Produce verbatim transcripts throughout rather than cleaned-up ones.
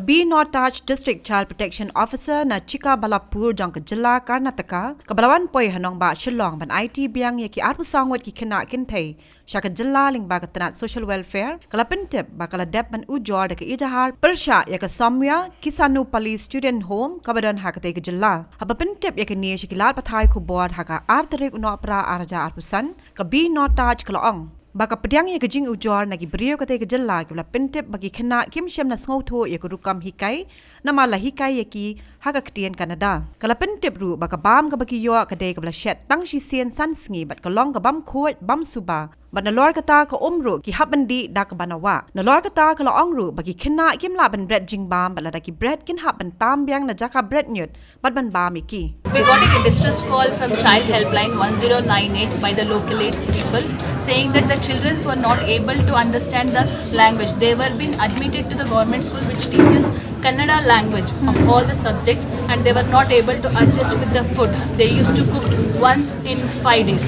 B Nortaj, District Child Protection Officer na Chikkabalapur jong ka jylla Karnataka, kaba la wan poi ha nongbah Shillong ban aiti biang ïa ki arphew saw ngut ki khynnah kynthei sha ka jylla lyngba ka tnat Social Welfare, ka la pyntip ba ka la dep ban ujor da ka ejahar pyrshah ïa ka Soumya Kisanupalli Student Home kaba don ha katei ka jylla. Haba pyntip ïa kane sha ki lad pathai khubor ha ka ar tarik u Nohprah ar hajar arphew san, ka B Nortaj ka la ong ba ka pdiang ïa ka jingujor na ki briew katei ka jylla kiba la pyntip ba ki khynnah kim shym la sngewthuh ïa ka rukom hikai, namar la hikai ïa ki ha ka ktien Kannada. Ka la pyntip ruh ba ka bam kaba ki ïoh ka dei kaba la shet tang shisien san sngi bad ka long ka bam khuid bam suba. Bad nalor kata ka um ruh ki hap ban dih da kaba na wah. Nalor kata ka la ong ruh ba ki khynnah kim lah ban bret jingbam bad lada ki bret kin hap ban tam biang na jaka bret ñiut bad ban bam ïa ki. We got a distress call from Child Helpline one zero nine eight by the local aids people saying that the children were not able to understand the language. They were being admitted to the government school which teaches Kannada language of all the subjects, and they were not able to adjust with the food. They used to cook once in five days.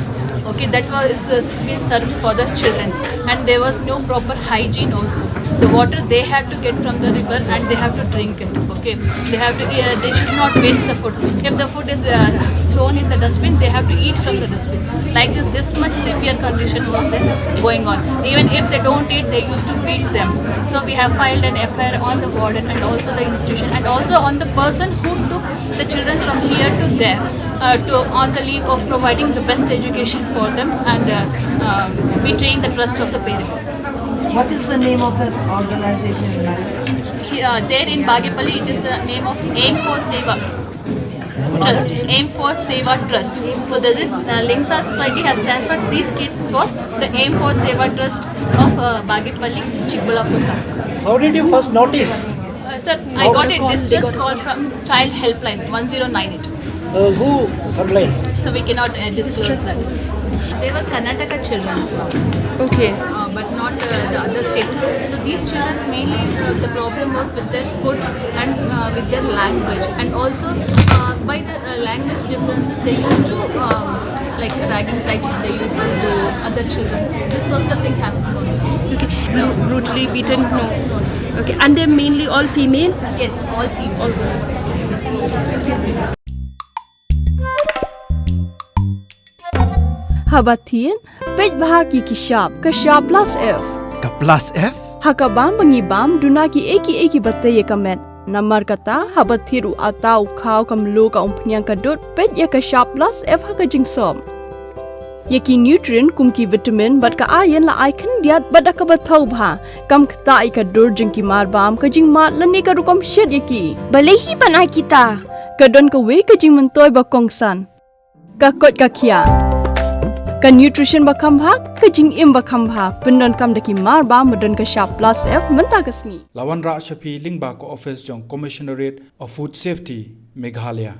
Okay, that was uh, being served for the children, and there was no proper hygiene also. The water they have to get from the river, and they have to drink it. Okay, they have to. Uh, they should not waste the food. If the food is uh, thrown in the dustbin, they have to eat from the dustbin. Like this, this much severe condition was then going on. Even if they don't eat, they used to beat them. So we have filed an F I R on the warden and also the institution and also on the person who took the children from here to there uh, to on the leave of providing the best education for them and uh, um, betraying the trust of the parents. What is the name of the organization, madam? Uh, there in Bagepalli, it is the name of Aim for Seva Trust. Aim for Seva Trust. So this is uh, Lingsa Society has transferred these kids for the Aim for Seva Trust of uh, Bagepalli, Chikbalapur. How did you first notice? Uh, sir, I got a distress call from Child Helpline one zero nine eight. Uh, who complained? So we cannot uh, disclose that. They were Karnataka children. Okay. Uh, but not uh, the other state. So these children mainly uh, the problem was with their food and uh, with their language, and also uh, by the uh, language differences they used to um, like ragging types they used to do other children. This was the thing happening. Okay. Bru- brutally beaten? No. Okay. And they're mainly all female? Yes, all females. Haba thied, peit bha ki ki shap, ka shap plus F. Ka plus F? Ha ka bam ba ngi bam, duna ki ei ki ei kiba tei ïa ka met. Namar kata, haba thied u atta, u khaw, ka mluh, ka umphniang, ka dud, peit ïa ka shap plus F ha ka jingsop. Ïa ki nutrient kum ki vitamin bad ka iron la ai khyndiat bad da kaba thaw bha. Kam ktah ïa ka dur jong ki mar bam, ka jingmad lane ka rukom shet ïa ki. Balei hi ban ai kita? Ka don kawei ka jingmyntoi ba kongsan. Ka koit ka khiah. Ka nutrition ba kham bha, ka jingim ba kham bha. Pyndonkam da ki mar bam ba don ka shap plus F mynta ka sngi. La wanrah sha phi lyngba ka office jong Commissionerate of Food Safety, Meghalaya.